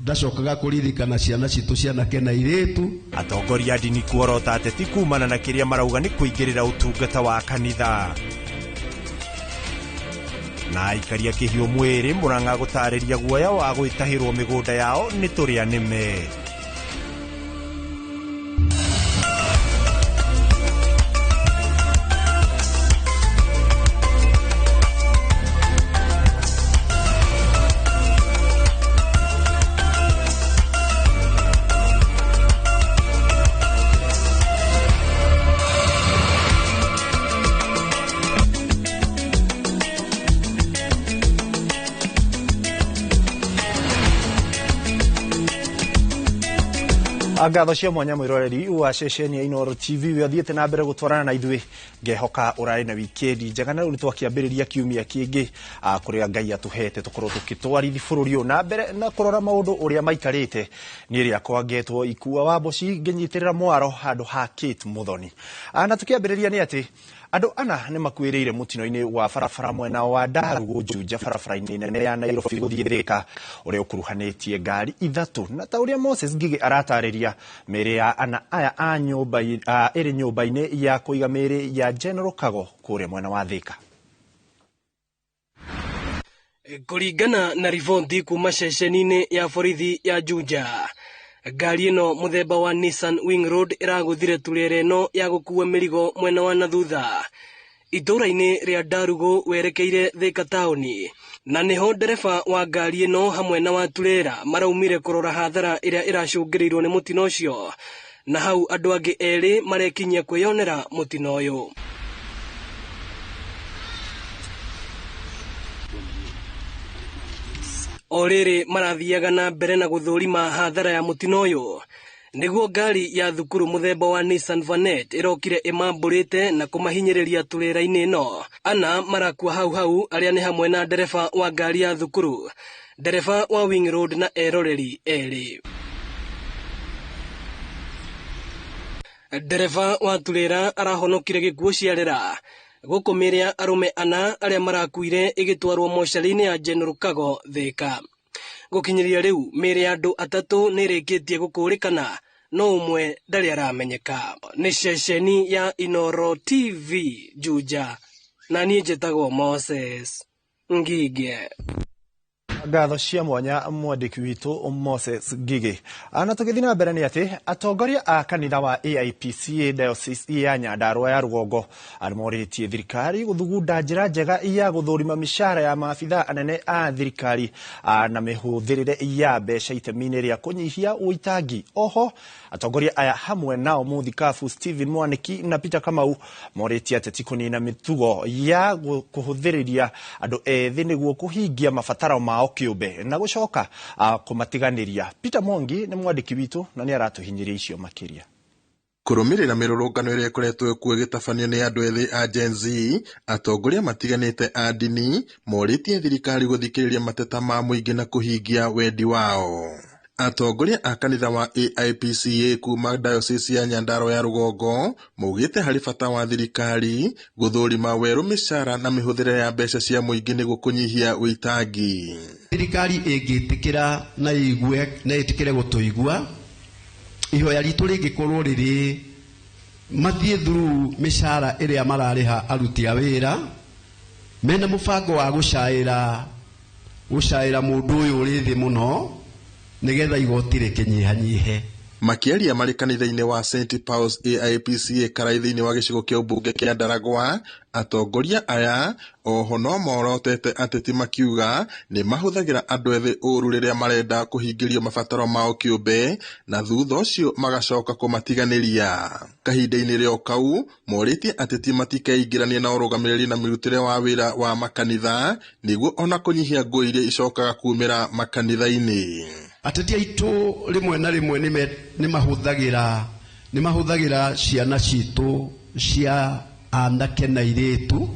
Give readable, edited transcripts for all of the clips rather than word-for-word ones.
Ndacokaga kũririkana ciana citũ cianake na airĩtu. Atongoria a ndini kuorota ateti kumana na kĩrĩa marauga nĩ kũingĩrĩra ũtungata wa kanitha. Na aikaria kĩhiũ mwĩrĩ Murang'a gũtarĩria guoya wa gwĩtahĩrwo mĩgũnda yao nĩ tũrĩa nĩme. Ngatho cia mwanya mwiroreri wa ceceni ya Inooro TV we athiĩte na mbere gũtwarana na ithuĩ, ngehoka ũrarĩ na wikendi njega, na rĩu nĩ twakĩambĩrĩria kiumia kĩngĩ kũrĩa Ngai atũhete tũkorwo tũkĩtwarithi bũrũri ũyũ na mbere na kũrora maũndũ ũrĩa maikarĩte. Niĩ rĩakwa ngetwo Ikua wa Mboci, ngĩnyitĩrĩra mwaro handũ ha Kate Muthoni. Na tũkĩambĩrĩria nĩ atĩ andũ ana nĩ makuĩrĩire mũtino-inĩ wa barabara mwena wa Ndarugu Juja barabara-inĩ nene ya Nairobi gũthiĩ Thika ũrĩa ũkuruhanĩtie ngari ithatũ, na ta ũrĩa Moses Ngigĩ aratarĩria, mĩĩrĩ ya ana aya a nyũmba ĩrĩ nyũmba-inĩ ya kũiga mĩĩrĩ ya General Kago kũrĩa mwena wa Thika. Kũringana na riboti kuma ceceni-inĩ ya borithi ya Juja, ngari ĩno mũthemba wa Nissan Wing Road ĩragũthire turera ĩno ya gũkua mĩrigo mwena wa na thutha itũũra-inĩ rĩa Ndarugu werekeire Thika taũni, na nĩho ndereba wa ngari ĩno hamwe na wa turera maraumire kũrora hathara ĩrĩa ĩracũngĩrĩirwo nĩ mũtino ũcio, na hau andũ angĩ erĩ marekinyia kwĩyonera mũtino ũyũ. O rĩrĩ marathiaga na mbere na gũthũrima hathara ya mũtino ũyũ, nĩguo ngari ya thukuru mũthemba wa Nissan Vanette ĩrokire ĩmambũrĩte na kũmahinyĩrĩria turera-inĩ ĩno. Ana marakua hau hau, arĩa nĩ hamwe na ndereba wa ngari ya thukuru, ndereba wa Wing Road na eroreri erĩ. Ndereba wa turera arahonokire gĩkuũ ciarera gũkũ mĩĩrĩ ya arũme ana arĩa marakuire ĩgĩtwarwo mocarĩ-inĩ ya General Kago Thika. Gũkinyĩria rĩu mĩĩrĩ ya andũ atatũ nĩ ĩrĩkĩtie gũkũrĩkana, no ũmwe ndarĩ aramenyeka. Nĩ ceceni ya Inooro TV Juja, na niĩ njĩtagwo Moses Ngige. Ngatho cia mwanya mwandĩki witũ Moses Ngigĩ. Na tũgĩthiĩ na mbere nĩ atĩ atongoria a kanitha wa AIPCA Diocese ya Nyandarua ya Rũgongo nĩmorĩtie thirikari gũthugunda njĩra njega ya gũthũrima mĩcara ya maabithaa anene a thirikari na mĩhũthĩrĩre ya mbeca itemi-inĩ rĩa kũnyihia ũitangi. Oho atongoria aya hamwe nao mũthikabu Stephen Mwaniki na Peter Kamau morĩtie ateti kũnina mĩtugo ya kũhũthĩrĩria andũ ethĩ nĩguo kũhingia mabataro mao kĩũmbe na gũcoka kũmatiganĩria. Peter Mwangi nĩ mwandĩki witũ na nĩ aratũhinyĩria icio makĩria. Kũrũmĩrĩra mĩrũrũngano ĩrĩa ĩkoretwo kuo ĩgĩtabanio nĩ andũ ethĩ a Gen Z, atongoria matiganĩte a ndini morĩtie thirikari gũthikĩrĩria mateta ma mũingĩ na kũhingia wendi wao. Atongoria a kanitha wa AIPCA kuma Diocese ya Nyandarua ya Rũgongo maugĩte harĩ bata wa thirikari gũthũrima werũ mĩcara na mĩhũthĩre ya mbeca cia mũingĩ nĩguo kũnyihia ũitangi. Thirikari ĩngĩtĩkĩra na ĩigue na ĩtĩkĩre gũtũigua, ihoya ritũ rĩngĩkorwo rĩrĩ mathiĩ through mĩcara ĩrĩa mararĩha aruti a wĩra mena mũbango wa gũcaĩra mũndũ ũyũ ũrĩ thĩ mũno nĩgetha igoti rĩkĩnyihanyihe. Makĩaria marĩ kanitha-inĩ wa St Paul's AIPCA Karai thĩinĩ wa gĩcigo kĩa ũmbunge kĩa Ndaragwa, atongoria aya oho no morotete ateti makiuga nĩ mahũthagĩra andũ ethĩ ũru rĩrĩa marenda kũhingĩrio mabataro mao kĩũmbe na thutha ũcio magacoka kũmatiganĩria. Kahinda-inĩ rĩo kau morĩtie ateti matikeingĩranie na ũrũgamĩrĩri na mĩrutĩre wa wĩra wa makanitha nĩguo ona kũnyihia ngũĩ iria icokaga kumĩra makanitha-inĩ. Ateti aitũ rĩmwe na rĩmwe nĩ mahũthagĩra ciana citũ cia anake na airĩtu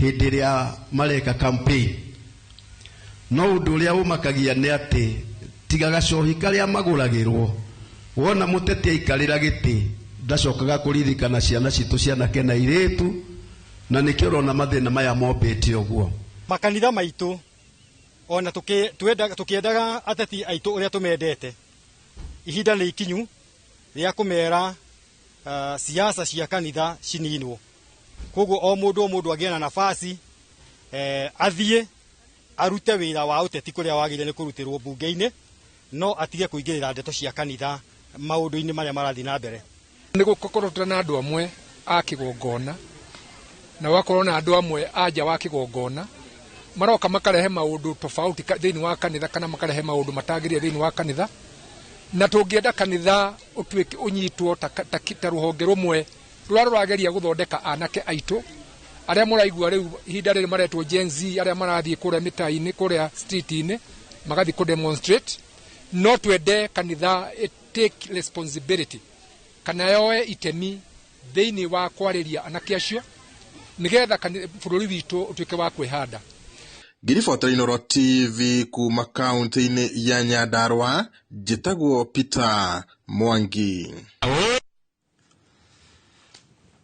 hĩndĩ ĩrĩa mareka campaign. No ũndũ ũrĩa ũmakagia nĩ atĩ tiga gacohi karĩa magũragĩrwo, wona mũteti aikarĩra gĩtĩ ndacokaga kũririkana ciana citũ cianake na airĩtu, na nĩkĩo ũrona mathĩna maya mombĩte ũguo. Makanitha maitũ Ona tukiendaga ateti aitu uria tumendete, ihinda nĩ ikinyu rĩa kũmera siasa cia kanitha cininwo. Koguo o mũndũ o mũndũ agĩe na nafasi, athiĩ arute wĩra wa ũteti kũrĩa wagĩrĩire nĩ kũrutĩrwo mbunge-inĩ, no atige kũingĩrĩra ndeto cia kanitha maũndũ-inĩ marĩa marathiĩ na mbere. Nĩ gũkorwo na andũ amwe a kĩgongona na gũgakorwo na andũ amwe a nja wa kĩgongona maroka makarehe maũndũ tofauti thĩinĩ wa kanitha, kana makarehe maũndũ matagĩrĩire thĩinĩ wa kanitha. Na tũngĩenda kanitha ũtuĩke ũnyitwo ta rũhonge rũmwe rũrĩa rũrageria gũthondeka anake aitũ arĩa mũraigua rĩu ihinda rĩrĩ maretwo Gen Z, arĩa marathiĩ kũrĩa mĩtaa-inĩ, kũrĩa street-inĩ magathiĩ kũ demonstrate. No twende kanitha take responsibility kana yoe itemi thĩinĩ wa kwarĩria anake acio nĩgetha bũrũri witũ ũtuĩke wa kwĩhanda. Ngiribotera Inooro TV kuma kaunti-inĩ ya Nyandarua, njĩtagwo Peter Mwangi.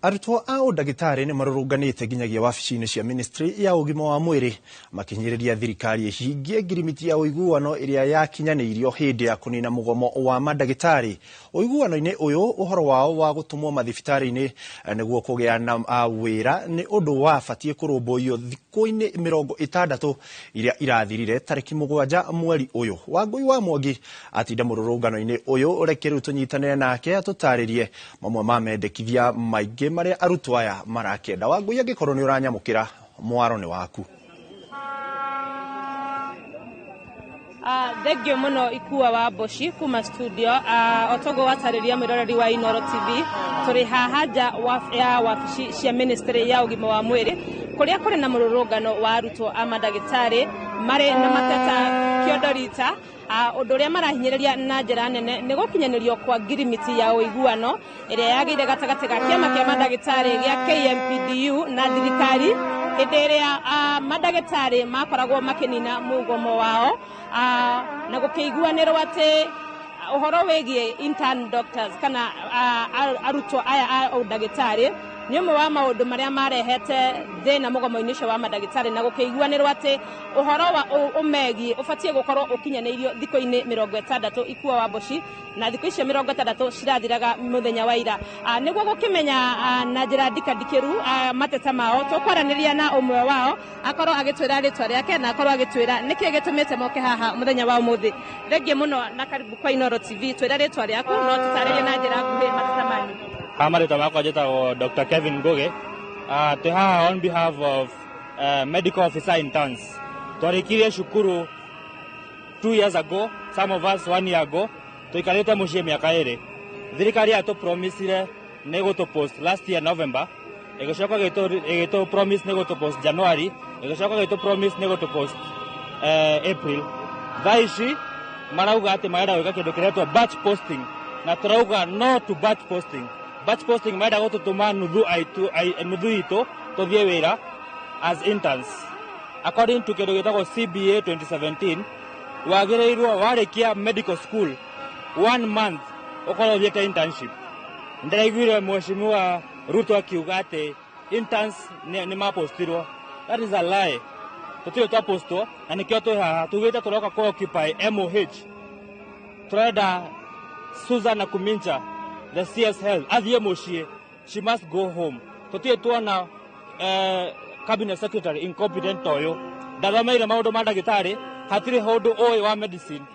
Arutwo a ũndagĩtarĩ nĩ marũrũnganĩte nginyagia wabici-inĩ cia ministry ya ũgima wa mwĩrĩ makinyĩrĩria thirikari ĩhingie ngirimiti ya ũiguano ĩrĩa yakinyanĩirio hĩndĩ ya kũnina mũgomo wa mandagĩtarĩ. Ũiguano-inĩ ũyũ ũhoro wao wa gũtũmwo mathibitarĩ-inĩ nĩguo kũgĩa na wĩra nĩ ũndũ wabatiĩ kũrũmbũiyo thikũ-inĩ 60 iria irathirire tarĩki 7 mweri ũyũ. Wangũi wa Mwangi atinda mũrũrũngano-inĩ ũyũ, reke rĩu tũnyitanĩre nake atũtarĩrie mamwe ma mendekithia maingĩ marĩa arutwo aya marakenda. Wangũi, angĩkorwo nĩ ũranyamũkĩra, mwaro nĩ waku. Thengio muno Ikua wa Mboci kuma studio. Otogo watarĩria mwĩroreri wa Inooro TV, tũrĩ haha nja ya wabici cia ministry ya ũgima wa mwĩrĩ kũrĩa kũrĩ na mũrũrũngano wa arutwo a mandagĩtarĩ marĩ na mateta kĩondorita. Ũndũ ũrĩa marahinyĩrĩria na njĩra nene nĩ gũkinyanĩrio kwa ngirimiti ya ũiguano ĩrĩa yagĩire gatagatĩ ga kĩama kĩa mandagĩtarĩ gĩa KMPDU na thirikari hĩndĩ ĩrĩa mandagĩtarĩ makoragwo makĩnina mũgomo wao, na gũkĩiguanĩrwo atĩ ũhoro wĩgiĩ intern doctors kana arutwo aya a ũndagĩtarĩ nĩ ũmwe wa maũndũ marĩa marehete thĩna mũgomo-inĩ ũcio wa mandagĩtarĩ, na gũkĩiguanĩrwo atĩ ũhoro wa ũmegiĩ ũbatiĩ gũkorwo ũkinyanĩirio thikũ-inĩ 60 Ikua wa Mboci, na thikũ icio 60 cirathiraga mũthenya wa ira. Nĩguo gũkĩmenya na njĩra ndikandikĩru mateta mao, tũkwaranĩria na ũmwe wao akorwo agĩtwĩra rĩtwa rĩake na akorwo agĩtwĩra nĩkĩĩ gĩtũmĩte moke haha mũthenya wa ũmũthĩ. Thengiũ mũno na karibu kwa Inooro TV. Twĩra rĩtwa rĩaku no tũtarĩrie na njĩra nguhĩ mateta manyu. Marĩtwa makwa njĩtagwo Dr. Kevin Ngugi. Twĩ haha on behalf of medical officer interns. Twarĩkirie cukuru 2 years ago, some of us 1 year ago, tũikarĩte mũciĩ mĩaka 2. Thirikari yatũpromisire nĩ gũtũpost last year November, ĩgĩcoka ĩgĩtũ promise nĩ gũtũpost January, ĩgĩcoka ĩgĩtũ promise nĩ gũtũpost April. Thaa ici marauga atĩ marenda gwĩka kĩndũ kĩretwo batch posting, na tũrauga no to batch posting. Batch posting marenda gũtũtũma nuthu itũ tũthiĩ wĩra as interns. According to kĩndũ gĩtagwo CBA 2017, wagĩrĩirwo warĩkia medical school 1 month ũkorwo ũthiĩte internship. Ndĩraiguire Mheshimiwa Ruto akiuga atĩ interns nĩ mapostirwo. That is a lie. Tũtirĩ twapostwo na nĩkĩo twĩ haha tugĩte tũroka kũ occupy MOH. Tũrenda Susan Nakumincha, the CS Health, athiĩ mũciĩ. She must go home. Tũtirĩ tuona cabinet secretary incompetent ta ũyũ. Ndathomeire maũndũ ma ndagĩtarĩ, hatirĩ ũndũ ũĩ wa medicine.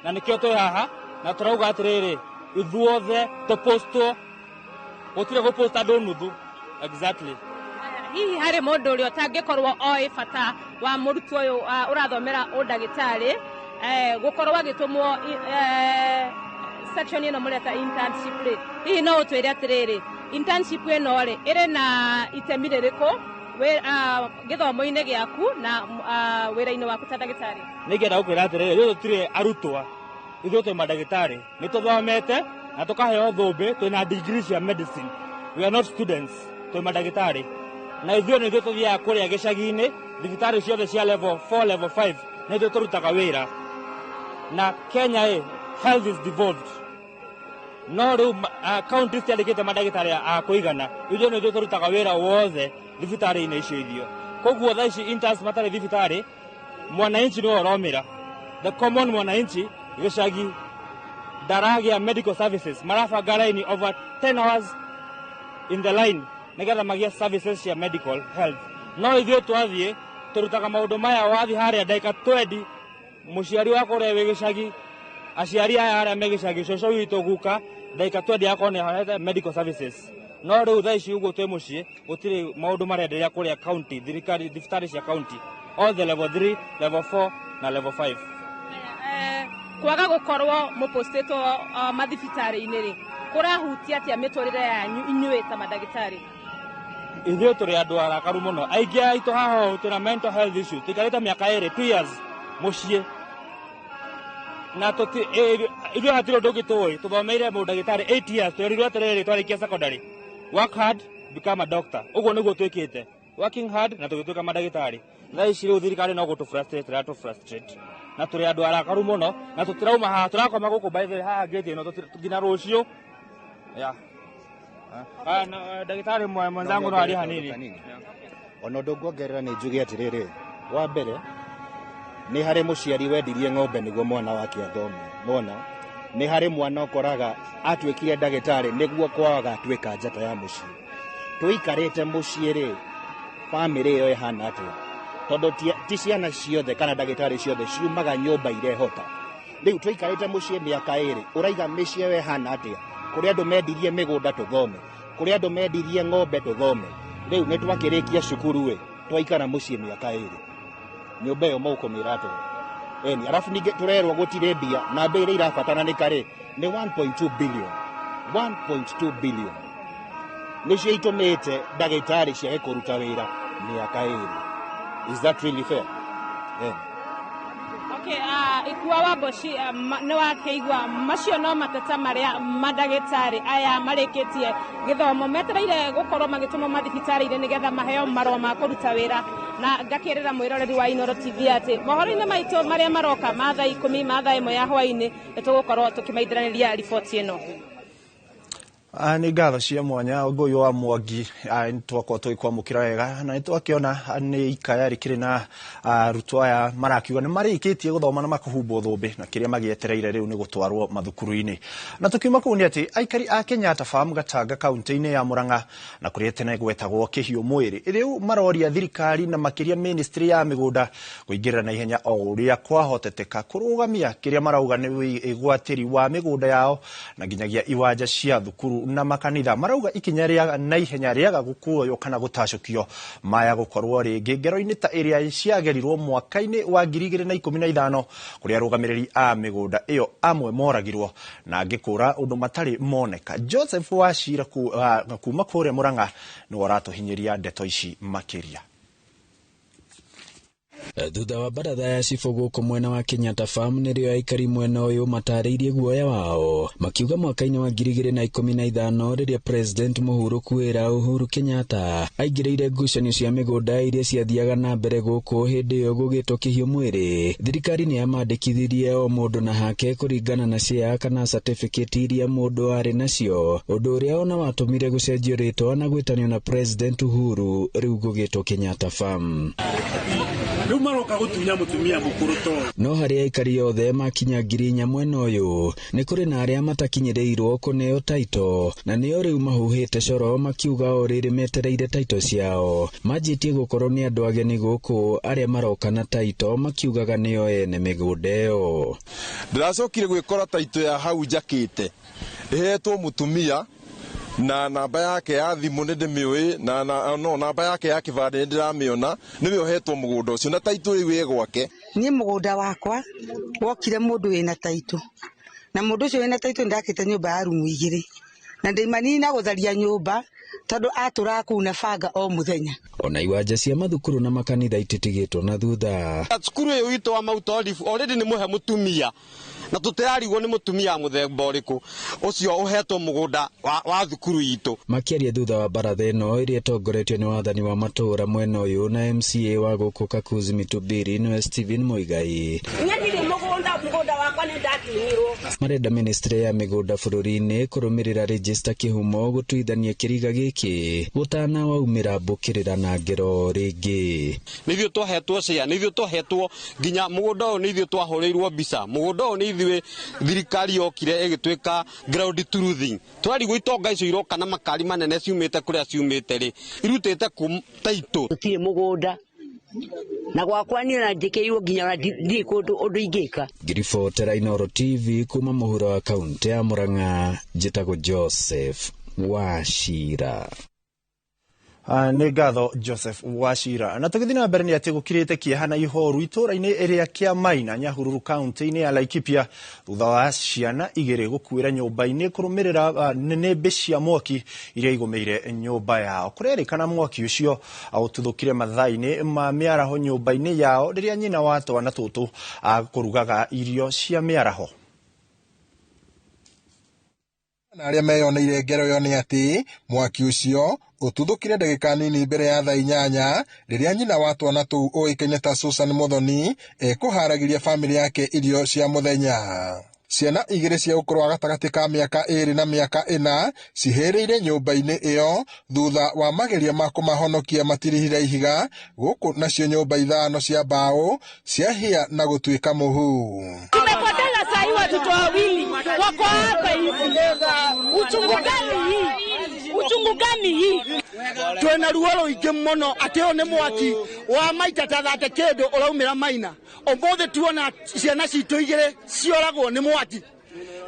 Na nĩkĩo twĩ haha na tũrauga atĩrĩrĩ, ithuothe tũpostwo, gũtirĩ gũpost andũ nuthu. Exactly. Hihi harĩ mũndũ ũrĩa ũtangĩkorwo oĩ bata wa mũrutwo ũyũ ũrathomera ũndagĩtarĩ gũkorwo agĩtũmwo section ĩno mũreta internship rĩ, hihi no ũtwĩre atĩrĩrĩ, internship ĩno rĩ ĩrĩ na itemi rĩrĩkũ gĩthomo-inĩ gĩaku na wĩra-inĩ waku ta ndagĩtarĩ? Nĩngĩenda gũkwĩra atĩrĩrĩ, ithuĩ tũtirĩ arutwo, ithuĩ twĩ mandagĩtarĩ, nĩ tũthomete na tũkaheo thũmbĩ, twĩna degree cia medicine. We are not students, twĩ mandagĩtarĩ. Na ithuĩ nĩ ithuĩ tũthiaga kũrĩa gĩcagi-inĩ, thibitarĩ ciothe cia level 4, level 5, nĩ ithuĩ tũrutaga wĩra. Na Kenya ĩ, health is devolved. No rĩu county citiandĩkĩte mandagĩtarĩ a kũigana, ithuĩ nĩ ithuĩ tũrutaga wĩra wothe thibitarĩ-inĩ icio ithio. Koguo thaa ici interns matarĩ thibitarĩ, Mwananchi niwe ũromĩra, the common mwananchi gĩcagi ndaragĩa medical services, marabanga raini over 10 hours in the line nĩgetha magĩe services cia medical health. No ithuĩ twathiĩ tũrutaga maũndũ maya, wathiĩ harĩa ndagĩka 20, mũciari wakwa ũrĩa wĩ gĩcagi, aciari aya arĩa me gĩcagi, cũcũ witũ, guka, ndagĩka 20 akorwo nĩ ahete medical services. No rĩu thaa ici ũguo twĩ mũciĩ, gũtirĩ maũndũ marenderea kũrĩa county thirikari, thibitarĩ cia county, all the level 3, level 4 na level 5. Kwaga gũkorwo mũpostĩtwo mathibitarĩ-inĩ rĩ, kũrahutia atĩa mĩtũrĩre yanyu inyuĩ ta mandagĩtarĩ? Ithuĩ tũrĩ andũ arakaru mũno, aingĩ aitũ haha ũũ twĩna mental health issue. Tũikarĩte mĩaka 2, 2 years mũciĩ, na tũti ithuĩ hatirĩ ũndũ ũngĩ tũĩ. Tũthomeire mũndagĩtarĩ 8 years. Twerirwo atĩrĩrĩ, twarĩkia secondary, "Work hard, become a doctor." Ũguo nĩguo twĩkĩte, working hard, na tũgĩtuĩka mandagĩtarĩ. Thaa ici rĩu thirikari no gũtũ frustrate, ĩratũ frustrate, na tũrĩ andũ arakaru mũno, na tũtirauma haha, tũrakoma gũkũ by the way, haha ngĩti ĩno nginya rũciũ, yeah. Ah, na, ndagĩtarĩ mwenzangu no arie hanini. Ona ũndũ nguongerera nĩ njuge atĩrĩrĩ, wa mbere nĩ harĩ mũciari wendirie ng'ombe nĩguo mwana wake athome. Mona nĩ harĩ mwana ũkoraga atuĩkire ndagĩtarĩ nĩguo kwao agatuĩka njata ya mũciĩ. Tũikarĩte mũciĩ rĩ, bamĩrĩ ĩyo ĩhana atĩa? Tondũ ti ciana ciothe kana ndagĩtarĩ ciothe ciumaga nyũmba irehota. Rĩu tũikarĩte mũciĩ mĩaka 2, ũraiga mĩciĩ ĩyo ĩhana atĩa? Kũrĩ andũ mendirie mĩgũnda tũthome, kũrĩ andũ mendirie ng'ombe tũthome. Rĩu nĩ twakĩrĩkia cukuru ĩ, twaikara mũciĩ mĩaka 2, nyũmba ĩyo mũkũmĩra atĩa? Eni arabu ningĩ tũrerwo gũtirĩ mbia, na mbia iria irabataranĩka rĩ nĩ 1.2 billion. 1.2 billion nĩcio itũmĩte ndagĩtarĩ ciage kũruta wĩra mĩaka 2. Is that really fair? Yeah. Okay, Ikua wa Mboci, nĩ wakĩigua macio no mateta marĩa mandagĩtarĩ aya marĩkĩtie gĩthomo metereire gũkorwo magĩtũmwo mathibitarĩ-inĩ nĩgetha maheo marũa ma kũruta wĩra. Na ngakĩrĩra mwĩroreri wa Inooro TV atĩ mohoro-inĩ maitũ marĩa maroka ma thaa 10, ma thaa 1 ya hwaĩ-inĩ, nĩ tũgũkorwo tũkĩmaithanĩria riboti ĩno. Nĩ ngatho cia mwanya, Ngũi wa Mwangi. Nĩ twakorwo tũgĩkwamũkĩra wega, na nĩ twakĩona nĩ ikaya rĩkĩrĩ na arutwo aya marakiuga nĩ marĩkĩtie gũthoma na makũhumbwo thũmbĩ, na kĩrĩa magĩetereire rĩu nĩ gũtwarwo mathukuru-inĩ. Na tũkiuma kũu nĩ atĩ aikari a Kenyatta Farm, Gatanga, kaunti-inĩ ya Murang'a, na kũrĩa tene gwetagwo Kĩhiũ Mwĩrĩ, rĩu maroria thirikari na makĩria ministry ya mĩgũnda kũingĩrĩra na ihenya o ũrĩa kwahoteteka kũrũgamia kĩrĩa marauga nĩ wĩgwatĩri wa mĩgũnda yao na nginyagia iwanja cia thukuru na makanitha. Marauga ikinya rĩa na ihenya rĩaga gũkuoywo kana gũtacũkio maya gũkorwo rĩngĩ ngero-inĩ ta ĩrĩa ciagerirwo mwaka-inĩ wa 2015, kũrĩa arũgamĩrĩri a mĩgũnda ĩyo amwe moragirwo na angĩ kũra ũndũ matarĩ moneka. Joseph Wachira kuma kũrĩa Murang'a nĩwe ũratũhinyĩria ndeto ici makĩria. Thutha wa baratha ya cibũ gũkũ mwena wa Kenyatta Farm, nĩrĩo aikari mwena ũyũ matarĩirie guoya wao, makiuga mwaka-inĩ wa 2015, rĩrĩa President mũhurũku wĩra Uhuru Kenyatta aingĩrĩire ngucanio cia mĩgũnda iria ciathiaga na mbere gũkũ hĩndĩ ĩyo gũgĩtwo Kĩhiũ Mwĩrĩ, thirikari nĩ yamandĩkithirie o mũndũ na hake kũringana na share kana certificate iria mũndũ arĩ nacio, ũndũ ũrĩa ona watũmire gũcenjio rĩtwa na gwĩtanio na President Uhuru, rĩu gũgĩtwo Kenyatta Farm. Rĩu maroka gũtunya mũtumia mũkũrũ to No harĩ aikari othe makinya 4,000 mwena ũyũ, nĩ kũrĩ na arĩa matakinyĩrĩirwo kũneo taito, na nĩo rĩu mahuhĩte coro, makiuga o rĩrĩ metereire taito ciao manjĩtie gũkorwo nĩ andũ ageni gũkũ arĩa maroka na taito makiugaga nĩo ene mĩgũnda ĩyo. Ndĩracokire gwĩkora taito ya hau njakĩte ĩhetwo mũtumia, na namba yake ya thimũ nĩ ndĩmĩũĩ, na no namba yake ya kĩbandĩ nĩ ndĩramĩona, nĩwe ũhetwo mũgũnda ũcio na taito rĩu ĩ gwake. Niĩ mũgũnda wakwa wokire mũndũ wĩna taitũ, na mũndũ ũcio wĩna taitũ nĩndakĩte nyũmba ya rumu 2, na ndĩmanina gũtharia nyũmba tondũ atũraga kũu na banga o mũthenya. Ona iwanja cia mathukuru na makanitha ititigĩtwo na thutha. Cukuru ĩyo itũ wa Mount Olive already nĩ mũhe mũtumia, na tũtirarigwo nĩ mũtumia mũthemba ũrĩkũ ũcio ũhetwo mũgũnda wa thukuru itũ. Makĩaria thutha wa baratha ĩno ĩrĩa ĩtongoretio nĩ wathani wa matũũra mwena ũyũ na MCA wa gũkũ Kakuzi Mitubiri nĩwe Stephen Muigai. Niĩ ndirĩ mũgũnda, mũgũnda. Mũgũnda wakwa nĩ ndatunyirwo. Marenda ministry ya mĩgũnda bũrũri-inĩ kũrũmĩrĩra register kĩhumo gũtuithania kĩriga gĩkĩ gũtana waumĩra mbũkĩrĩra na ngero rĩngĩ. Nĩ ithuĩ twahetwo share, nĩ ithuĩ twahetwo nginya mũgũnda ũyũ, nĩ ithuĩ twahũrĩirwo mbica mũgũnda ũyũ, nĩ ithuĩ thirikari yokire ĩgĩtuĩka ground truthing. Twarigwo itonga icio iroka na makari manene ciumĩte kũrĩa ciumĩte rĩ, irutĩte kũ taitũ. Gũtirĩ mũgũnda na gwakwa niĩ na njĩkĩirwo nginya ona ndirĩ kũndũ ũndũ ingĩka. Ngiribotera Inooro TV kuma mũhuro wa kaunti ya Murang'a, njĩtagwo Joseph Wachira. Nĩ ngatho Joseph Wachira. Na tũgĩthiĩ na mbere nĩ atĩ gũkirĩte kĩeha na ihoru itũũra-inĩ rĩa Kĩamaina, Nyahururu, kaunti-inĩ ya Laikipia, thutha wa ciana igĩrĩ gũkuĩra nyũmba-inĩ kũrũmĩrĩra nĩnĩmbĩ cia mwaki iria igũmĩire nyũmba yao. Kũrerĩkana mwaki ũcio ũtuthũkire mathaa-inĩ ma mĩaraho nyũmba-inĩ yao rĩrĩa nyina wa twana tũtũ kũrugaga irio cia mĩaraho. Na arĩa meyoneire ngero ĩyo nĩ atĩ mwaki ũcio ũtuthũkire ndagĩka nini mbere ya thaa 8 rĩrĩa nyina wa twana tũu ũĩkaine ta Susan Muthoni ekũharagĩria bamĩrĩ yake irio cia mũthenya. Ciana igĩrĩ cia ũkũrũ wa gatagatĩ ka mĩaka 2 na mĩaka 4 cihĩrĩire nyũmba-inĩ ĩyo thutha wa magerio ma kũmahonokia matirihire ihiga, gũkũ nacio nyũmba 5 cia mbaũ ciahĩa na gũtuĩka mũhu. Tumepoteza saa hii watoto wawili wako hapa hivi. Uchungu gani hii? Uchungu gani hii? Twena ruo rũingĩ mũno atĩ ũyũ nĩ mwaki wa maita ta 30 kĩndũ ũraumĩra Maina. Ũmũthĩ tuona ciana citũ igĩrĩ cioragwo nĩ mwaki.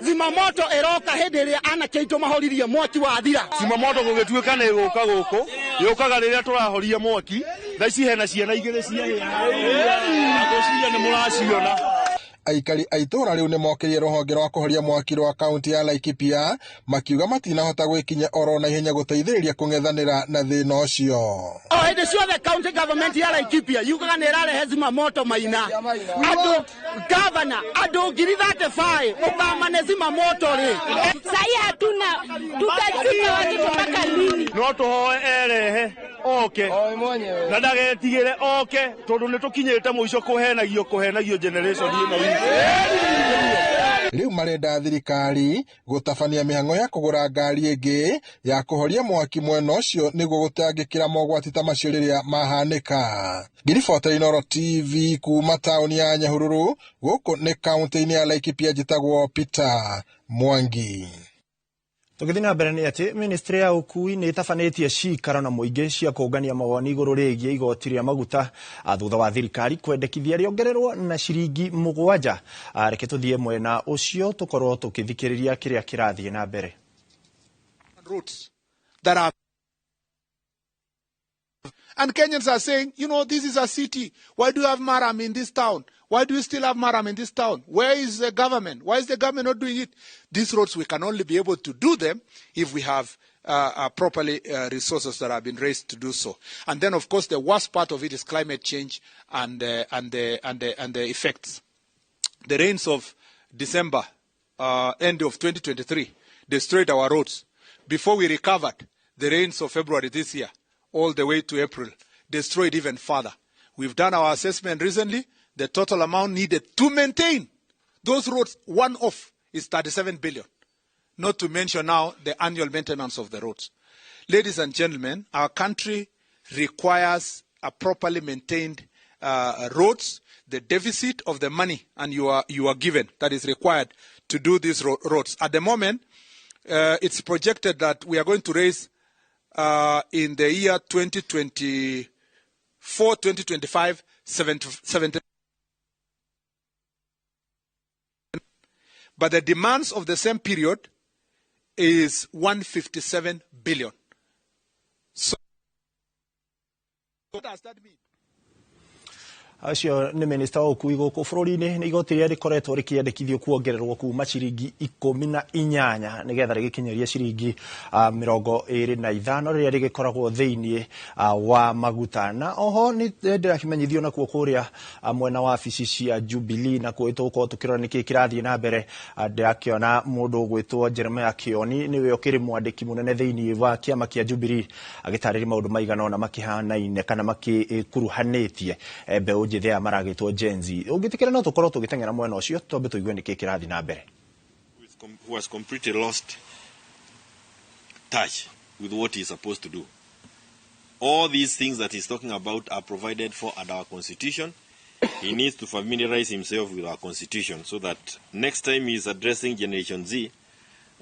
Zimamoto ĩroka hĩndĩ ĩrĩa anake aitũ mahoririe mwaki wathira. Zimamoto gũgĩtuĩka nĩ ĩgũka gũkũ, yũkaga rĩrĩa tũrahoria mwaki. Thaa ici hena ciana igĩrĩ ciahĩa na ngwĩciria nĩ mũraciona. Aikari a itũũra rĩu nĩmokĩrĩire rũhonge rwa kũhoria mwaki rwa kaunti ya Laikipia makiuga matinahota gwĩkinya oro na ihenya gũteithĩrĩria kũng'ethanĩra na thĩna ũcio. O hĩndĩ ciothe county government ya Laikipia yugaga nĩ ĩrarehe zimamoto Maina. Andũ governor, andũ 35,000 ũkamane zimamoto rĩ. Sahi hatuna, tutazika watoto mpaka lini? No tũhoe erehe oke na ndagetigĩre oke tondũ nĩ tũkinyĩte mũico kũhenagio generation ĩno itũ. Rĩu marenda thirikari gũtabania mĩhang'o ya kũgũra ngari ĩngĩ ya kũhoria mwaki mwena ũcio nĩguo gũtangĩkĩra mogwati ta macio rĩrĩa mahanĩka. Ngiribota Inooro TV kuma taũni ya Nyahururu, gũkũ nĩ kaunti-inĩ ya Laikipia, njĩtagwo Peter Mwangi. Tũgĩthiĩ na mbere nĩ atĩ ministry ya ũkui nĩ ĩtabanĩtie cikaro na mũingĩ cia kũngania mawoni igũrũ rĩgiĩ igoti rĩa maguta thutha wa thirikari kwendekithia rĩongererwo na ciringi 7. Reke tũthiĩ mwena ũcio tũkorwo tũkĩthikĩrĩria kĩrĩa kĩrathiĩ na mbere. Routes that are and Kenyans are saying, you know, this is a city. Why do you have Maram in this town? Why do you still have Maram in this town? Where is the government? Why is the government not doing it? These roads, we can only be able to do them if we have properly resources that have been raised to do so. And then, of course, the worst part of it is climate change and the effects. The rains of December, end of 2023, destroyed our roads. Before we recovered, the rains of February this year, all the way to April, destroyed even further. We've done our assessment recently. The total amount needed to maintain those roads, one off, is 37 billion. Not to mention now the annual maintenance of the roads. Ladies and gentlemen, our country requires a properly maintained roads. The deficit of the money and you are given that is required to do these roads. At the moment, it's projected that we are going to raise in the year 2024, 2025, 70. But the demands of the same period is 157 billion. So what does that mean? Acio nĩ minista wa ũkui gũkũ bũrũri-inĩ. Nĩ igoti rĩrĩa rĩkoretwo rĩkĩendekithio kuongererwo kuma ciringi 18 nĩgetha rĩgĩkinyeria ciringi 25 rĩrĩa rĩgĩkoragwo thĩinĩ wa maguta. Na oho nĩ ndĩrakĩmenyithio nakuo kũrĩa mwena wa wabici cia Jubilee na kuo tũgũkorwo tũkĩrora nĩkĩĩ kĩrathiĩ na mbere. Ndĩrakĩona mũndũ ũgwĩtwo Jeremiah Kioni nĩwe ũkĩrĩ mwandĩki mũnene thĩinĩ wa kĩama kĩa Jubilee agĩtarĩria maũndũ maigana ũna makĩhanaine kana makĩkuruhanĩtie mbeũ Njĩthĩ aya maragĩtwo Gen Z. Ũngĩtĩkĩra no tũkorwo tũgĩteng'era mwena ũcio, twambe tũigue nĩkĩ kĩrathiĩ na mbere. Who has completely lost touch with what he's supposed to do. All these things that he's talking about are provided for under our constitution. He needs to familiarize himself with our constitution so that next time he's addressing Generation Z,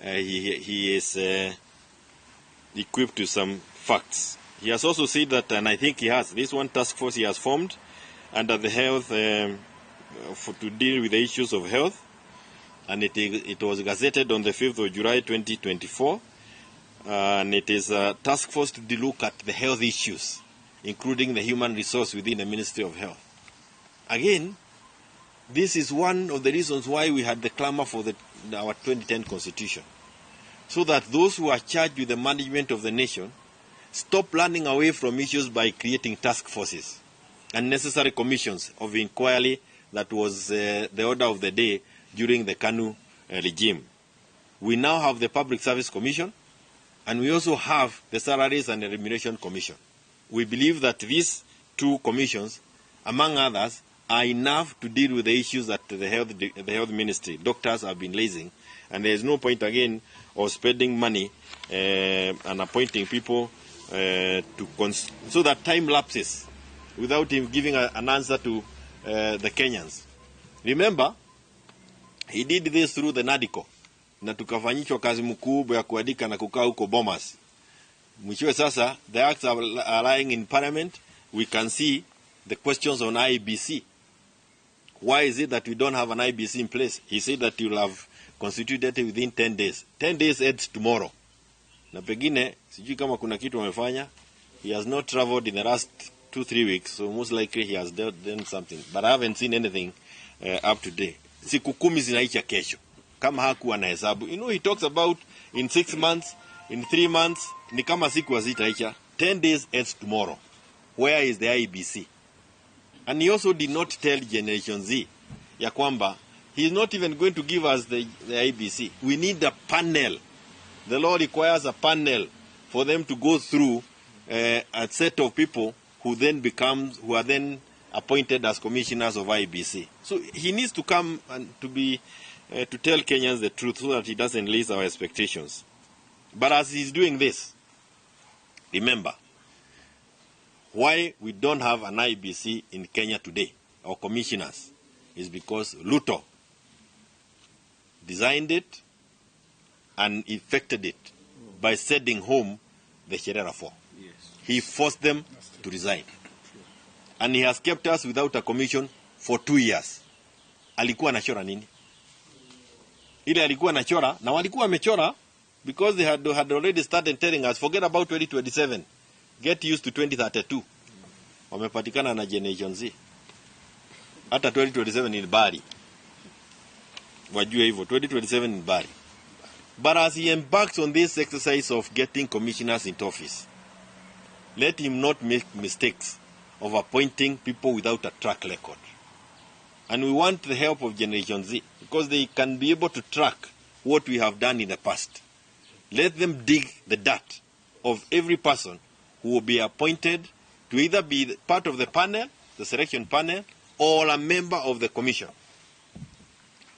he is equipped with some facts. He has also said that, and I think he has, this one task force he has formed under the health to deal with the issues of health, and it was gazetted on the 5th of July 2024, and it is a task force to look at the health issues, including the human resource within the Ministry of Health. Again, this is one of the reasons why we had the clamor for our 2010 constitution, so that those who are charged with the management of the nation stop running away from issues by creating task forces and necessary commissions of inquiry that was the order of the day during the KANU regime. We now have the Public Service Commission, and we also have the Salaries and Remuneration Commission. We believe that these two commissions, among others, are enough to deal with the issues that the health ministry, doctors have been raising, and there is no point again of spending money and appointing people so that time lapses without him giving an answer to the Kenyans. Remember, he did this through the NADICO, na tukafanyishwa kazi mkubwa ya kuandika na kukaa huko Bomas. Mwishowe sasa, the acts are lying in parliament. We can see the questions on IBC. Why is it that we don't have an IBC in place? He said that you'll have constituted it within 10 days. 10 days ends tomorrow. Na pengine, sijui kama kuna kitu wamefanya. He has not traveled in the last 2-3 weeks, so most likely he has done something. But I haven't seen anything up to date. Siku 10 zinaisha kesho. Kama hakuwa na hesabu. You know, he talks about in 6 months, in 3 months, ni kama siku hazitaisha. 10 days ends tomorrow. Where is the IBC? And he also did not tell Generation Z ya kwamba he is not even going to give us the IBC. We need a panel. The law requires a panel for them to go through a set of people who then who are then appointed as commissioners of IBC. So he needs to come and to tell Kenyans the truth so that he doesn't raise our expectations. But as he's doing this, remember why we don't have an IBC in Kenya today, or commissioners, is because Ruto designed it and effected it by sending home the Cherera 4. Yes. He forced them to resign. And he has kept us without a commission for 2 years. Alikuwa anachora nini? Ile alikuwa anachora, na walikuwa wamechora because they had already started telling us, forget about 2027. Get used to 2032. Wamepatikana na Generation Z. Hata 2027 ni bari. Wajue hivyo, 2027 ni bari. But as he embarks on this exercise of getting commissioners into office, let him not make mistakes of appointing people without a track record. And we want the help of Generation Z because they can be able to track what we have done in the past. Let them dig the dirt of every person who will be appointed to either be part of the panel, the selection panel, or a member of the commission.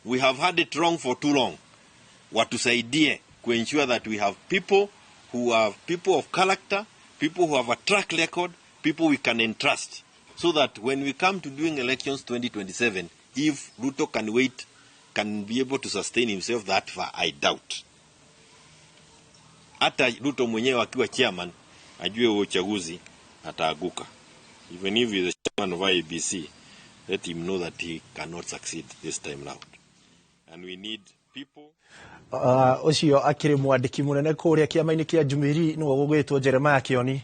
We have had it wrong for too long. Watusaidie to ensure that we have people who are people of character, people who have a track record, people we can entrust, so that when we come to doing elections 2027, if Ruto can wait, can be able to sustain himself that far, I doubt. Hata Ruto mwenyewe akiwa chairman, ajue huo uchaguzi ataaguka. Even if he is the chairman of IEBC, let him know that he cannot succeed this time round. And we need people. Ucio akiri mwandiki munene kuria kiama-ini kia Jubilee niwe gugwitwo Jeremiah Kioni,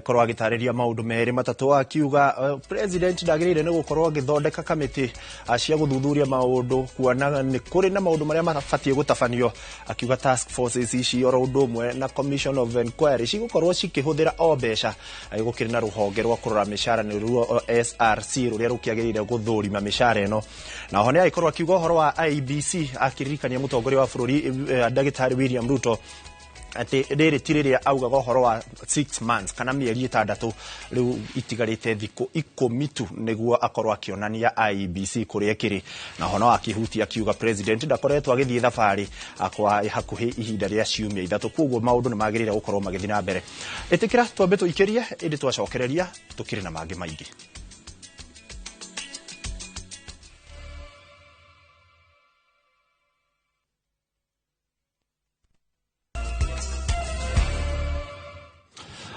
korwo agitariria maundu meri matatu, akiuga president ndagiriire ni gukorwo agithondeka kamiti cia guthuthuria maundu kuona ni kuri na maundu maria mabatie gutabanio, akiuga task forces ici oro undu umwe na commission of inquiry cigukorwo cikihuthira o mbeca, gukiri na ruhonge rwa kurora mishara ni ruo SRC ruria rukiagiriire guthurima mishara ino. Na oho ni agikorwo akiuga uhoro wa IEBC akiririkania mutongoria wa bururi Ndagĩtarĩ William Ruto Atĩ rĩrĩ ti rĩrĩa augaga ũhoro wa 6 months kana mĩeri 6, rĩu itigarĩte thikũ 10 tu nĩguo akorwo akĩonania IEBC kũrĩa ĩkĩrĩ. Na ho no akĩhutia akiuga president ndakoretwo agĩthiĩ thabarĩ kwa hakuhĩ ihinda rĩa ciumia 3, koguo maũndũ nĩ magĩrĩire gũkorwo magĩthiĩ na mbere. Ĩtĩkĩra twambe tũikĩrie, ĩndĩ twacokereria tũkĩrĩ na mangĩ maingĩ.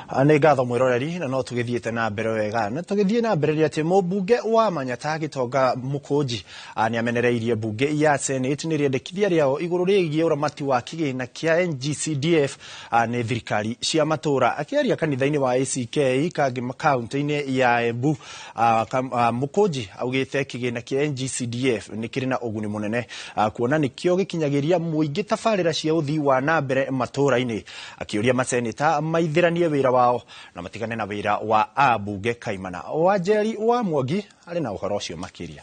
Nĩ ngatho mwĩroreri, na no tũgĩthiĩte na mbere wega na tũgĩthiĩ na mbere atĩ mũmbunge wa Manyata Gĩtonga Mũkũnji nĩ amenereirie mbunge ya Senate nĩ rĩendekithia rĩao igũrũ rĩgiĩ ũramati wa kĩgĩna kĩa NGCDF nĩ thirikari cia matũũra. Akĩaria kanitha-inĩ wa ACK kaunti-inĩ ya Embu, Mũkũnji augĩte kĩgĩna kĩa NGCDF nĩ kĩrĩ na ũguni mũnene, kuona nĩkĩo gĩkinyagĩria mũingĩ tabarĩra cia ũthii wa na mbere matũũra-inĩ. Akĩũria maseneta maithĩranie wĩra wao na matigane na wĩra wa ambunge kaimana. Wanjeri wa Mwangi arĩ na ũhoro ũcio makĩria.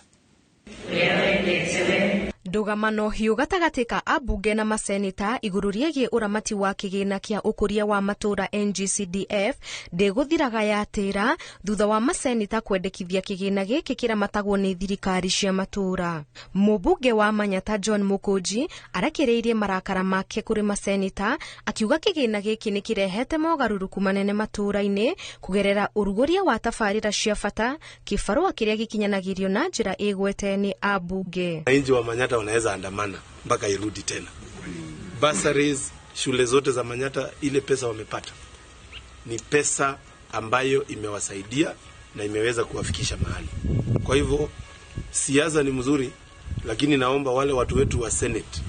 Ndũgamano hiũ gatagatĩ ka ambunge na maseneta igũrũ rĩgiĩ ũramati wa kĩgĩna kĩa ũkũria wa matũũra NGCDF ndĩgũthiraga yatĩra thutha wa maseneta kwendekithia kĩgĩna gĩkĩ kĩramatagwo nĩ thirikari cia matũũra. Mũmbunge wa Manyata John Mũkũnji arekereirie marakara make kũrĩ maseneta akiuga kĩgĩna gĩkĩ nĩ kĩrehete mogarũrũku manene matũũra-inĩ kũgerera ũrugũria wa tabarĩra cia bata, kĩbarũa kĩrĩa gĩkinyanagĩrio na njĩra ĩgwete nĩ ambunge. Wananchi wa Manyata wanaweza andamana mpaka irudi tena. Bursaries, shule zote za Manyata, ile pesa wamepata ni pesa ambayo imewasaidia na imeweza kuwafikisha mahali. Kwa hivyo siasa ni mzuri, lakini naomba wale watu wetu wa Senate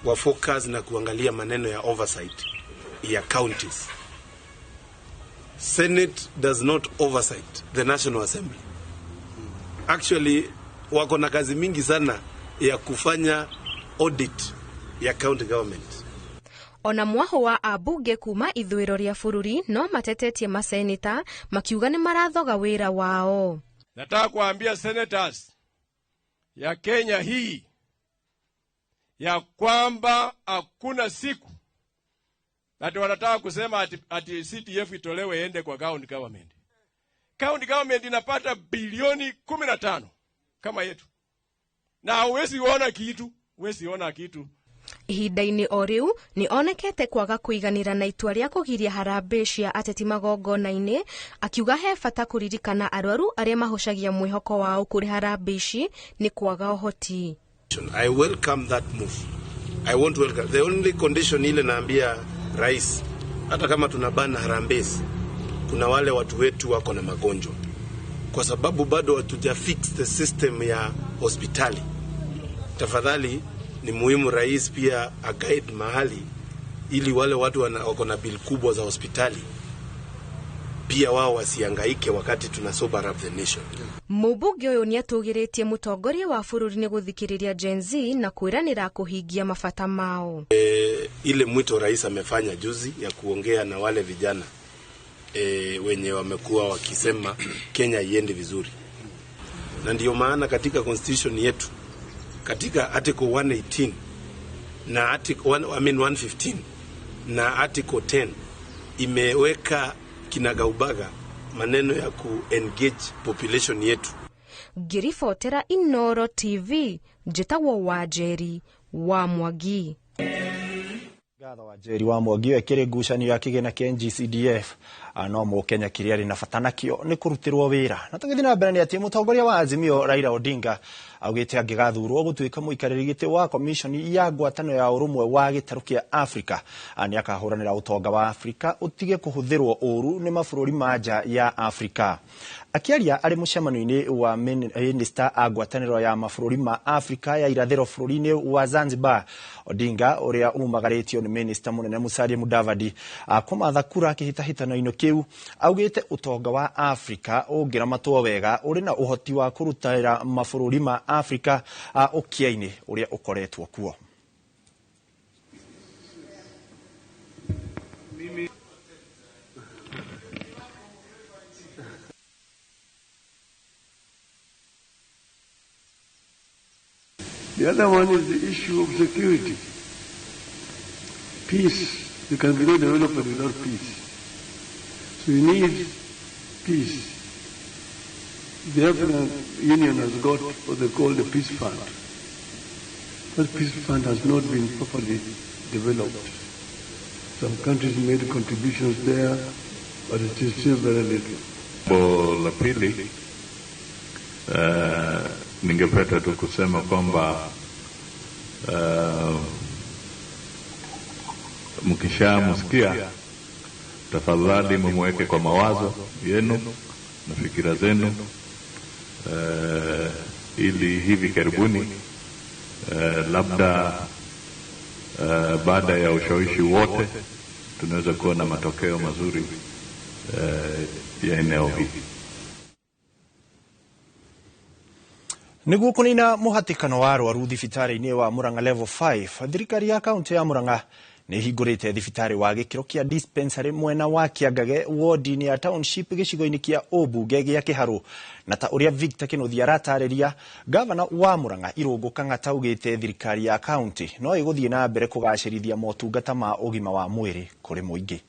wa focus na kuangalia maneno ya oversight ya counties. Senate does not oversight the National Assembly. Actually wako na kazi mingi sana ya kufanya audit ya county government. Ona mwaho wa ambunge kuma ithũĩro rĩa bũrũri no matetetie maseneta makiuga nĩ marathoga wĩra wao. Nataka kuambia senators ya Kenya hii ya kwamba hakuna siku ati wanataka kusema ati CDF itolewe ende kwa county government. County government inapata bilioni 15 kama yetu. Na huwezi ona kitu, huwezi ona kitu. Ihinda-inĩ o rĩu nĩ onekete kwaga kũiganĩra na itua rĩa kũgiria harambee cia ateti magongona-inĩ, akiuga he bata kũririkana arwaru arĩa mahocagia mwĩhoko wao kũrĩ harambee ici nĩ kwaga ũhoti. I welcome that move. I want to welcome. The only condition ile naambia rais, hata kama tunabana harambee, kuna wale watu wetu wako na magonjwa, kwa sababu bado hatuja fix the system ya hospitali. Tafadhali ni muhimu rais pia a guide mahali ili wale watu wako na bill kubwa za hospitali pia wao wasihangaike wakati tuna sober up the nation. Mũmbunge ũyũ nĩatũgĩrĩtie mũtongoria wa bũrũri nĩ gũthikĩrĩria Gen Z na kwĩranĩra kũhingia mabata mao. Ile mwito rais amefanya juzi ya kuongea na wale vijana wenye wamekuwa wakisema Kenya iende vizuri. Na ndio maana katika constitution yetu, katika article 118 na article 115 na article 10 imeweka kinagaubaga maneno ya ku-engage population yetu. Ngĩribotera Inooro TV, njĩtagwo Wanjeri wa Mwangi. Ngatho Wanjeri wa Mwangi ekĩrĩ ngucanio ya kĩgĩna kĩa NGCDF no mũkenya kĩrĩa arĩ na bata nakĩo nĩ kũrutĩrwo wĩra. Na tũgĩthiĩ na mbere nĩ atĩ mũtongoria wa Azimio Raila Odinga augĩte angĩgathurwo gũtuĩka mũikarĩri gĩtĩ wa komishoni ya ngwatanĩro ya ũrũmwe wa gĩtarũ kĩa Afrika nĩ akahũranĩra ũtonga wa Afrika ũtige kũhũthĩrwo ũru nĩ mabũrũri ma nja ya Afrika. Akĩaria arĩ mũcemanio-inĩ wa minista a ngwatanĩro ya mabũrũri ma Afrika ya irathĩro bũrũri-inĩ wa Zanzibar, Odinga ũrĩa umagarĩtio nĩ minista mũnene Musalia Mudavadi kũmatha kura kĩhĩtahĩtano-inĩ kĩu augĩte ũtonga wa Afrika ũngĩramatwo wega ũrĩ na ũhoti wa kũrutĩra mabũrũri ma Afrika ũkĩa-inĩ ũrĩa ũkoretwo kuo. The other one is the issue of security, peace There can be no development without peace. So you need peace. The African Union has got what they call the Peace Fund. That Peace Fund has not been properly developed. Some countries made contributions there, but it is still very little. Jambo la pili, ningependa tu kusema kwamba mkishamsikia tafadhali mumweke kwa mawazo yenu na fikira zenu, ili hivi karibuni, labda baada ya ushawishi wote, tunaweza kuwa na matokeo mazuri ya eneo hili. Niguo kunina muhatikano wa arwaru thibitarĩ-inĩ wa Murang'a Level 5, thirikari ya kaunti ya Murang'a nĩ ĩhingũrĩte thibitarĩ wa gĩkĩro kĩa dispensary mwena wa Kĩangage wodi-inĩ ya township gĩcigo-inĩ kĩa ũmbunge gĩa Kĩharũ. Na ta ũrĩa Victor Kĩnuthia aratarĩria, gavana wa Murang'a Irũngũ Kang'ata augĩte thirikari ya kaunti no ĩgũthiĩ na mbere kũgacĩrithia motungata ma ũgima wa mwĩrĩ kũrĩ mũingĩ.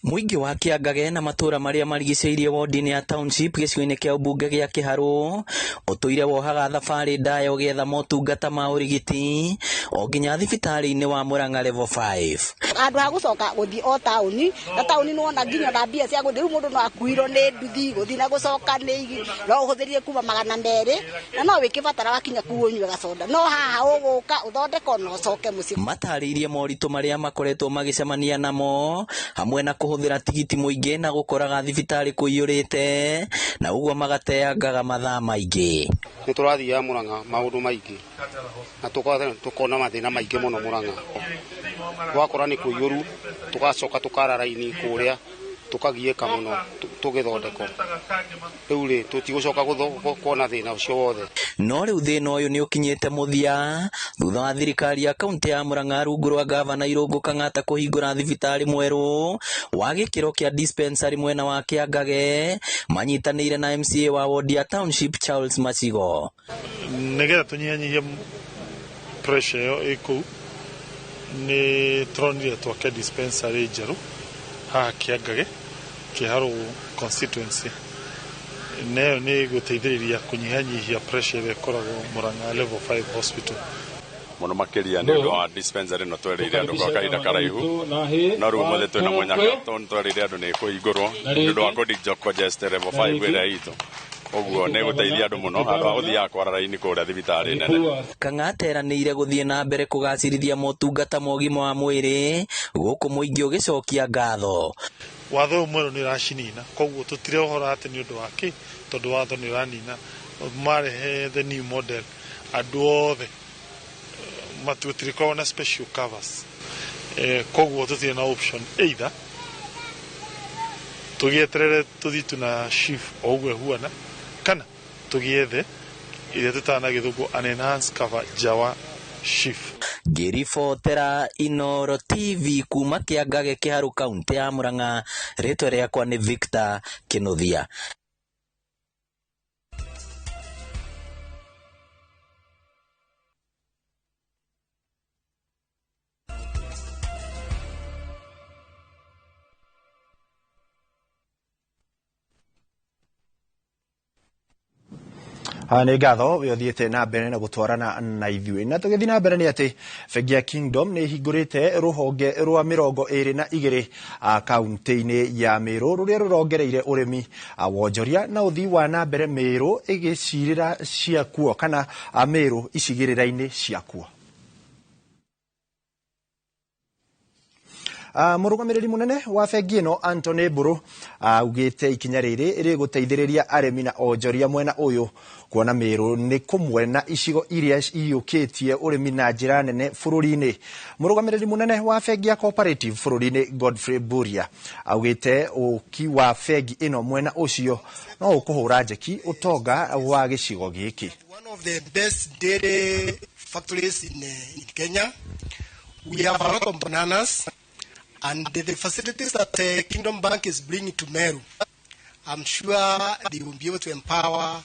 Mũingĩ wa Kĩangage na matũra marĩa marigicĩirie wodi-inĩ ya township gĩcigo-inĩ kĩa ũmbunge gĩa Kĩharũ ũtũire wohaga thabarĩ ndaya ũgĩetha motungata ma ũrigiti o nginya thibitarĩ-inĩ wa Murang'a Level 5. Handũ ha gũcoka gũthiĩ o taũni, na taũni nĩwona nginya na mbia cia gũthiĩ, rĩu mũndũ no akuirwo nĩ nduthi gũthiĩ na gũcoka nĩ no ũhũthĩrire kuma 200 na no wĩkĩbatara wakinya kuu ũnyue gacoda, no haha ũgũka ũthondekwo na ũcoke mũciĩ. Matarĩirie moritũ marĩa makoretwo magĩcemania namo hamwe na kũhũthĩra tigiti mũingĩ na gũkoraga thibitarĩ kũiyũrĩte na ũguo magateangaga mathaa maingĩ. Nĩ tũrathiaga Murang'a maũndũ maingĩ na tũkona mathĩna maingĩ mũno Murang'a, twakora nĩ kũiyũru tũgacoka tũkara raini kũrĩa tũkagiĩka mũno tũgĩthondekwo, rĩu rĩ tũtigũcoka kuona thĩna ũcio wothe. No rĩu thĩna ũyũ nĩ ũkinyĩte mũthia thutha wa thirikari ya kaunti ya Murang'a rungu rwa gavana Irũngũ Kang'ata kũhingũra thibitarĩ mwerũ wa gĩkĩro kĩa dispensary mwena wa Kĩangage manyitanĩire na MCA wa wodi ya township Charles Macigo. Nĩgetha tũnyihanyihie pressure ĩyo ĩ kũu, nĩ tũronire twake dispensary njerũ haha Kĩangage Kĩharũ constituency, nayo nĩ gũteithĩrĩria kũnyihanyihia pressure ĩrĩa ĩkoragwo Murang'a Level 5 hospital. Mũno makĩria nĩ ũndũ wa dispensary ĩno twereire andũ gwa kahinda karaihu, no rĩu ũmũthĩ twĩna mũnyaka tondũ twereire andũ nĩ ĩkũhingũrwo nĩ ũndũ wa kũ-decongest level 5 ĩrĩa itũ, ũguo nĩ gũteithia andũ mũno handũ ha gũthiaga kwara raini kũrĩa thibitarĩ nene. Kang'ata eranĩire gũthiĩ na mbere kũgacĩrithia motungata ma ũgima wa mwĩrĩ gũkũ mũingĩ ũgĩcokia ngatho. Watho ũyũ mwerũ nĩ ũracinina, koguo tũtire ũhoro atĩ nĩ ũndũ wa kĩ, tondũ watho nĩ ũranina. Marehe the new model, andũ othe matũtirĩkoragwo na special covers, koguo tũtirĩ na option either tũgĩeterere tũthiĩ tu na SHIF o ũguo ĩhuana, kana tũgĩethe ĩrĩa tũtaga na gĩthũngũ an enhanced cover nja wa SHIF. Ngĩribotera Inooro TV kuma Kĩangage Kĩharũ kaunti ya Murang'a, rĩtwa rĩakwa nĩ Victor Kĩnuthia. Nĩ ngatho we ũthiĩte na mbere na gũtwarana na ithuĩ. Na tũgĩthiĩ na mbere nĩ atĩ bengi ya Kingdom nĩ ĩhingũrĩte rũhonge rwa 22 kaunti-inĩ ya Meru rũrĩa rũrongereire ũrĩmi, wonjoria na ũthii wa na mbere Meru ĩgĩcirĩra ciakuo kana Meru icigĩrĩra-inĩ ciakuo. Mũrũgamĩrĩri mũnene wa bengi ĩno Anthony Mburu augĩte ikinya rĩrĩ rĩgũteithĩrĩria arĩmi na onjoria mwena ũyũ kuona Meru nĩ kũmwe na icigo iria iyũkĩtie ũrĩmi na njĩra nene bũrũri-inĩ. Mũrũgamĩrĩri mũnene wa bengi ya Cooperative bũrũri-inĩ Godfrey Mburia augĩte ũki wa bengi ĩno mwena ũcio no ũkũhũra njeki ũtonga wa gĩcigo gĩkĩ. One of the best dairy factories in Kenya. We have a lot of bananas. And the facilities that Kingdom Bank is bringing to Meru, I'm sure they will be able to empower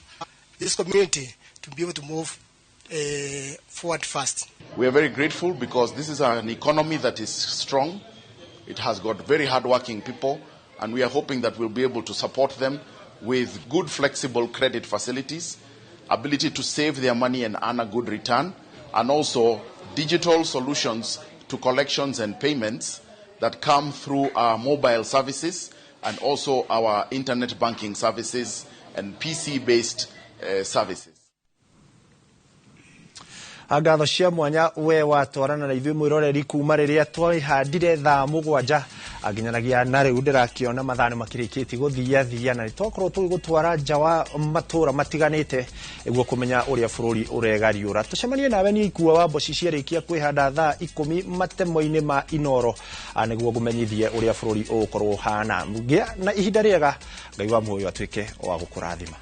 this community to be able to move forward fast. We are very grateful because this is an economy that is strong. It has got very hardworking people, and we are hoping that we'll be able to support them with good, flexible credit facilities, ability to save their money and earn a good return, and also digital solutions to collections and payments that come through our mobile services and also our internet banking services and PC-based services. Ngatho cia mwanya we watwarana na ithuĩ mwĩroreri kuma rĩrĩa twĩhandire thaa 7 nginyanagia na rĩu ndĩrakĩona mathaa nĩ makĩrĩkĩtie gũthiathia na nĩtwakorwo tũgĩgũtwara nja wa matũra matiganĩte nĩguo kũmenya ũrĩa bũrũri ũregariũra. Tũcemanie nawe niĩ Ikua wa Mboci ciarĩkia kwĩhanda thaa 10 matemo-inĩ ma Inoro nĩguo ngũmenyithie ũrĩa bũrũri ũgũkorwo ũhana. Ngĩa na ihinda rĩega, Ngai wa muoyo atuĩke wa gũkũrathima.